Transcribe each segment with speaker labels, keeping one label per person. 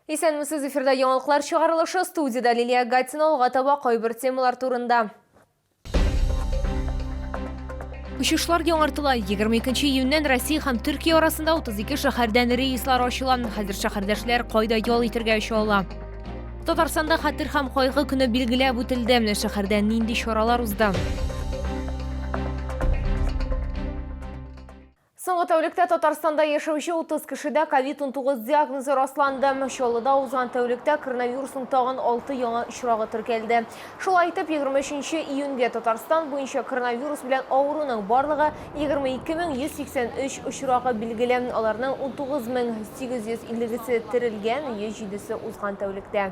Speaker 1: Исәнмесез, эфирда яңалыклар чыгарылышы, студиядә Лилия Гатина, алга таба кайбер темалар турында. Очышлар яңартыла. 22 июньнән Россия һәм Төркия арасында 32 шәһәрдән рейслар ачыла. Хәзер шәһәрдәшләр кайда ял итәргә оча ала. Татарстанда хәтер һәм кайгы көне билгеләп үтелде. Шәһәрдә нинди чаралар узды? Соңгы тәүлектә Татарстанда яшәүче 30 кешедә ковид-19 диагнозы расланды. Чаллыда узган тәүлектә коронавирусның тагын 6 яңа очрагы теркәлде. Шулай итеп, 23 июньгә Татарстан буенча коронавирус белән авыруның барлыгы 22183 очрагы билгеле. Аларның 19852-се терелгән, 107-се узган тәүлектә.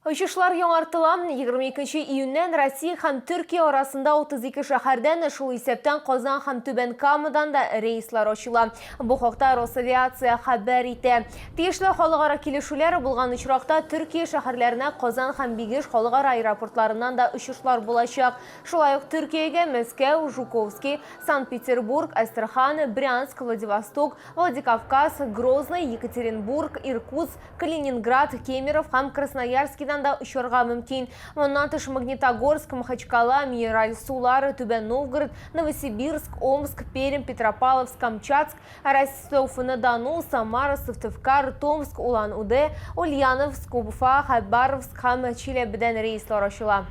Speaker 1: Очышлар яңартыла. 22 июньнән Россия һәм Төркия арасында 32 шәһәрдән, шул исәптән Казан һәм Түбән Камадан да рейслар ачыла. Бу хакта Росавиация хәбәр итә. Тиешле халыкара килешүләр булган очракта Төркия шәһәрләренә Казан һәм Бигеш халыкара аэропортларыннан да очышлар булачак. Шулай ук Төркиягә Мәскәү, Жуковский, Санкт-Петербург, Әстерхан, Брянск, Владивосток, Владикавказ, Грозный, Екатеринбург, Иркутск, Калининград, Кемеров һәм Красноярскидан да очарга мөмкин. Моннан тыш Магнитогорск, Махачкала, Минераль Сулар, Түбән Новгород, Новосибирск, Омск, Пермь, Петропавловск, Камчатск, Ростов-на-Дону, Самара, Сыктывкар, Томск, Улан-Удэ, Ульяновск, Уфа, Хабаровск һәм Чиләбедән рейслар ачыла.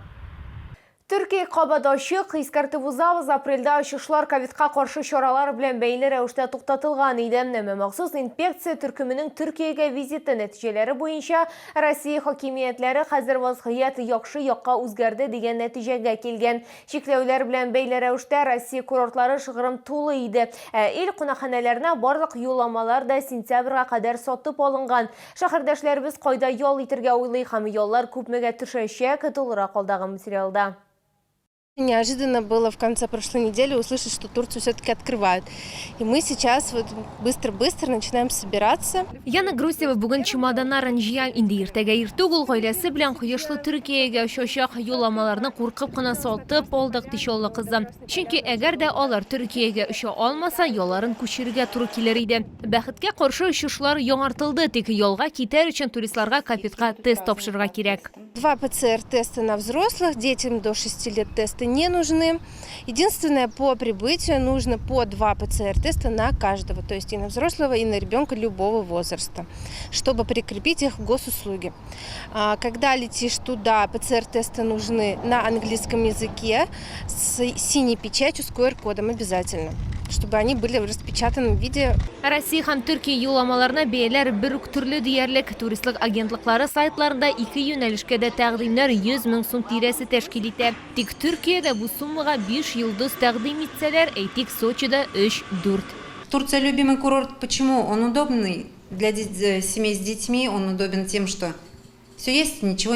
Speaker 1: Төркия кабат ачык, искәртеп узабыз, апрельдә очышлар ковидка каршы чаралар белән бәйле рәвештә туктатылган иде. Әмма махсус инпекция төркеменең Төркиягә визиты нәтиҗәләре буенча Россия хакимиятләре хәзер вазгыять яхшы якка үзгәрде дигән нәтиҗәгә килгән. Чикләүләр белән бәйле рәвештә Россия курортлары шыгрым тулы иде. Ә ил кунакханәләренә барлык юлламалар да сентябрьгә кадәр сатып алынган. Шәһәрдәшләребез кайда ял итергә уйлый һәм яллар күпмегә төшәчәк, тулырак алдагы материалда.
Speaker 2: Неожиданно было в конце прошлой недели услышать, что Турцию все-таки открывают. И мы сейчас вот быстро-быстро начинаем собираться.
Speaker 1: Яна Груздева бүген чемоданнарын җыя. Инде иртәгә иртүк ул гаиләсе белән кояшлы Төркиягә очачак. Юлламаларны куркып кына сатып алдык, ди Чаллы кызы. Чөнки әгәр дә алар Төркиягә оча алмаса, ялларын күчерергә туры килер иде. Бәхеткә каршы, очышлар яңартылды, тик ялга китәр өчен туристларга ковидка тест тапшырырга кирәк.
Speaker 2: Два ПЦР-теста на взрослых, детям до шести лет тесты не нужны. Единственное, по прибытию нужно по два ПЦР-теста на каждого, то есть и на взрослого, и на ребенка любого возраста, чтобы прикрепить их к госуслуге. Когда летишь туда, ПЦР-тесты нужны на английском языке с синей печатью, с QR-кодом обязательно, чтобы они были в распечатанном виде.
Speaker 1: Россия һәм Төркия юлламаларына бәяләр бер үк төрле диярлек. Туристлык агентлыклары сайтларында ике юнәлешкә дә тәкъдимнәр 100 мең сум тирәсе тәшкил итә. Тик Төркиядә бу суммага биш йолдыз тәкъдим итсәләр, әйтик, Сочида, өч, дүрт.
Speaker 3: Турция любимый курорт. Почему? Он удобный для семей с детьми, он удобен тем, что все есть, ничего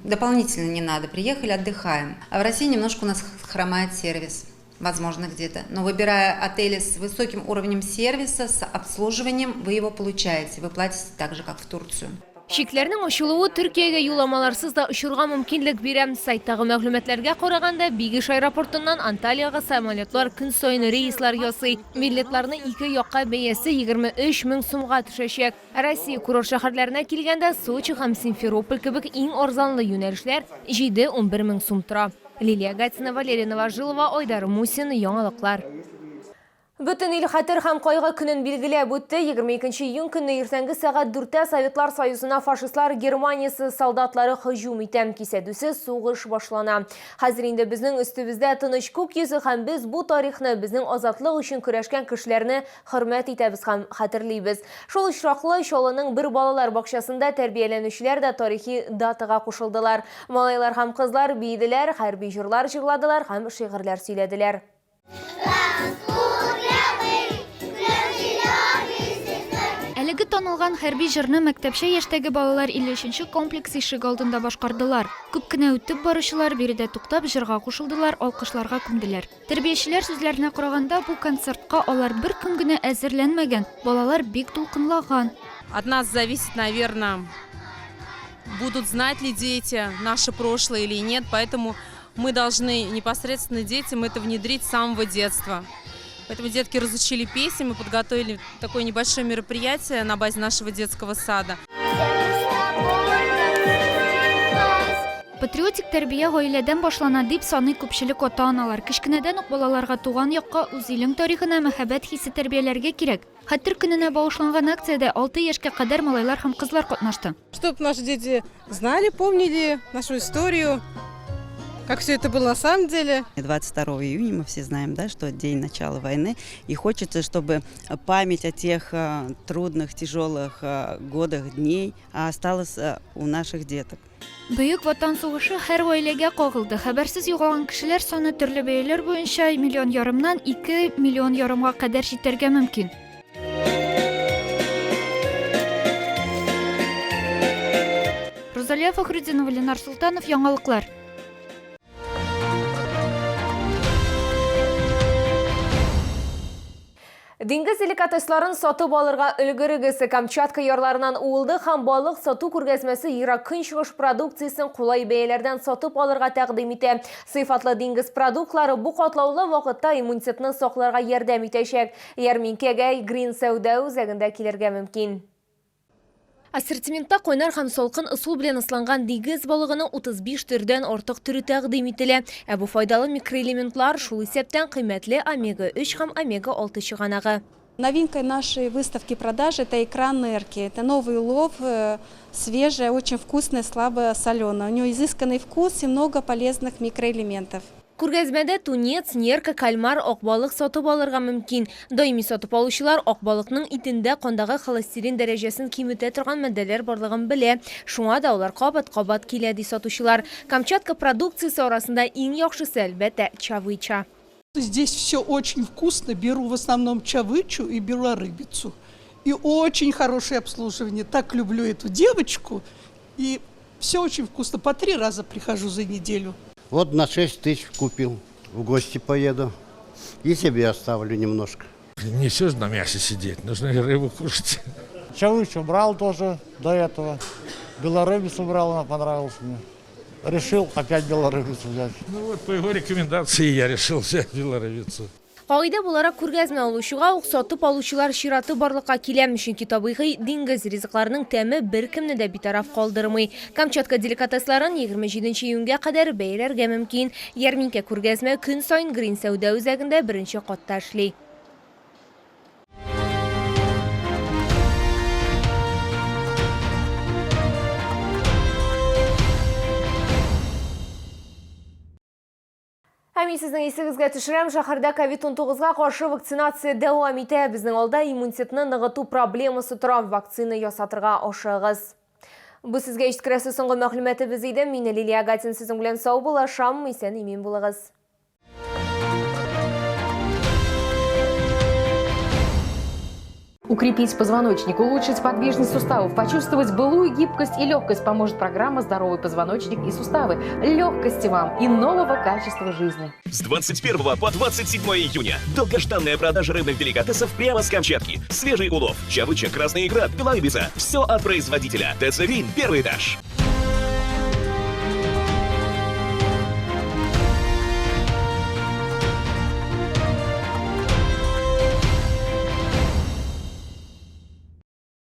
Speaker 3: дополнительно не надо. Приехали, отдыхаем. А в России немножко у нас хромает сервис, возможно, где-то. Но выбирая отели с высоким уровнем сервиса, с обслуживанием, вы его получаете. Вы платите так же, как в Турцию.
Speaker 1: Чикләрнең ачылуы Төркиягә юлламаларсыз да очырга мөмкинлек бирә. Сайттагы мәгълүматларга караганда, Бигеш аэропортыннан Анталиягә самолетлар көн саен рейслар ясый. Билетларны ике якка бәясе 23 мең сумга төшәчәк. Россия курорт шәһәрләренә килгәндә, Сочи һәм Симферополь кебек иң арзанлы юнәлешләр 7-11 мең сум тора. Лилия Гатина, Валерия Новожилова, Айдар Мусин, Яңалыклар. Бөтен ил Хәтер һәм кайгы көнен билгеләп үтте. 22 июнь көнне иртәнге сәгать дүрттә Советлар Союзына фашистлар Германиясе солдатлары һөҗүм итә. Кисәтүсез сугыш башлана. Хәзер инде безнең өстебездә тыныч күк йөзе һәм без бу тарихны, безнең азатлык өчен көрәшкән кешеләрне хөрмәт итәбез һәм хәтерлибез. Шул очраклы Чаллының бер балалар бакчасында тәрбияләнүчеләр дә тарихи датага кушылдылар. Малайлар һәм кызлар биеделәр, хәрби җырлар җырладылар һәм шигырьләр сөйләделәр.
Speaker 4: Әлеге танылган хәрби җырны мәктәпчә яшьтәге балалар 53 нче комплекс ишегалдында башкардылар. Күп кенә үтеп баручылар биредә туктап, җырга кушылдылар, алкышларга күмделәр. Тәрбиячеләр сүзләренә караганда, бу концертка алар бер көн генә әзерләнмәгән, балалар бик дулкынлаган.
Speaker 5: От нас зависит, наверно, будут знать ли дети наше прошлое или нет, поэтому Мы должны непосредственно детям это внедрить с самого детства. Поэтому детки разучили песни, мы подготовили такое небольшое мероприятие на базе нашего детского сада.
Speaker 4: Патриотик тәрбия гаиләдән башлана, дип саный күпчелек ата-аналар. Кечкенәдән үк балаларга туган якка, үз илең тарихына мәхәббәт хисе тәрбияләргә кирәк. Хәтер көненә багышланган акциядә алты яшькә кадәр малайлар һәм кызлар катнашты.
Speaker 6: Чтоб наши дети знали, помнили нашу историю, как все это было на самом деле.
Speaker 7: 22 июня мы все знаем, да, что день начала войны, и хочется, чтобы память о тех трудных, тяжелых годах, дней осталась у наших деток.
Speaker 4: Бөек Ватан сугышы һәр гаиләгә кагылды. Хәбәрсез югалган кешеләр саны төрле бәяләр буенча миллион ярымнан 2 миллион ярымга кадәр җитәргә мөмкин. Рузалия Фәхретдинова, Ленар Солтанов, Яңалыклар.
Speaker 1: Диңгез деликатесларын сатып алырга өлгерегез. Камчатка ярларыннан уылдык һәм балык сату күргәзмәсе Ерак Көнчыгыш продукциясен кулай бәяләрдән сатып алырга тәкъдим итә. Сыйфатлы диңгез продуктлары бу катлаулы вакытта иммунитетны сакларга ярдәм итәчәк. Ярминкәгә Грин сәүдә үзәгендә килергә мөмкин. Ассортиментта кайнар һәм салкын ысул белән ысланган диңгез балыгының 35 төрдән артык төре тәкъдим ителә. Ә бу файдалы микроэлементлар, шул исәптән кыйммәтле омега-3 һәм омега-6 чыганагы.
Speaker 8: Новинкой нашей выставки продаж это икра нерки. Это новый улов, свежая, очень вкусная, слабо соленая. У нее изысканный вкус и много полезных микроэлементов.
Speaker 1: Күргәзмәдә тунец, нерка, кальмар, ак балык сатып алырга мөмкин. Даими сатып алучылар ак балыкның итендә кандагы холестерин дәрәҗәсен киметә торган матдәләр барлыгын белә. Шуңа да алар кабат-кабат килә, ди сатучылар. Камчатка продукциясе арасында иң яхшысы, әлбәттә, чавыча.
Speaker 9: Здесь все очень вкусно. Беру в основном чавычу и белорыбицу. И очень хорошее обслуживание. Так люблю эту девочку. И все очень вкусно. По 3 раза прихожу за неделю.
Speaker 10: Вот на 6 тысяч купил. В гости поеду. И себе оставлю немножко.
Speaker 11: Не все же на мясе сидеть, нужно и рыбу кушать.
Speaker 12: Чавычу брал тоже до этого. Белорыбицу брал, она понравилась мне. Решил опять белорыбицу взять.
Speaker 11: Ну вот, по его рекомендации я решил взять белорыбицу.
Speaker 1: Кагыйдә буларак, күргәзмә алучыга ук сатып алучылар чираты барлыкка килә, чөнки табигый диңгез ризыкларының тәме беркемне дә битараф калдырмый. Камчатка деликатесларын 27 июньгә кадәр бәяләргә мөмкин. Ярминкә күргәзмә көн саен Грин сәүдә үзәгендә беренче катта эшли. Ә мин сезнең исегезгә төшерәм, шәһәрдә ковид-19-га каршы вакцинация дәвам итә. Безнең алда иммунитетны ныгыту проблемасы тора. Вакцина ясатырга ашыгыгыз. Бу сезгә җиткерәсе соңгы мәгълүматыбыз иде. Мин Лилия Гатин сезнең белән саубуллашам. Исән-имин булыгыз.
Speaker 13: Укрепить позвоночник, улучшить подвижность суставов, почувствовать былую гибкость и легкость поможет программа «Здоровый позвоночник и суставы». Легкости вам и нового качества жизни.
Speaker 14: С 21 по 27 июня долгожданная продажа рыбных деликатесов прямо с Камчатки. Свежий улов, чавыча, красная икра, белорыбица. Все от производителя. ТЦ «Грин», первый этаж.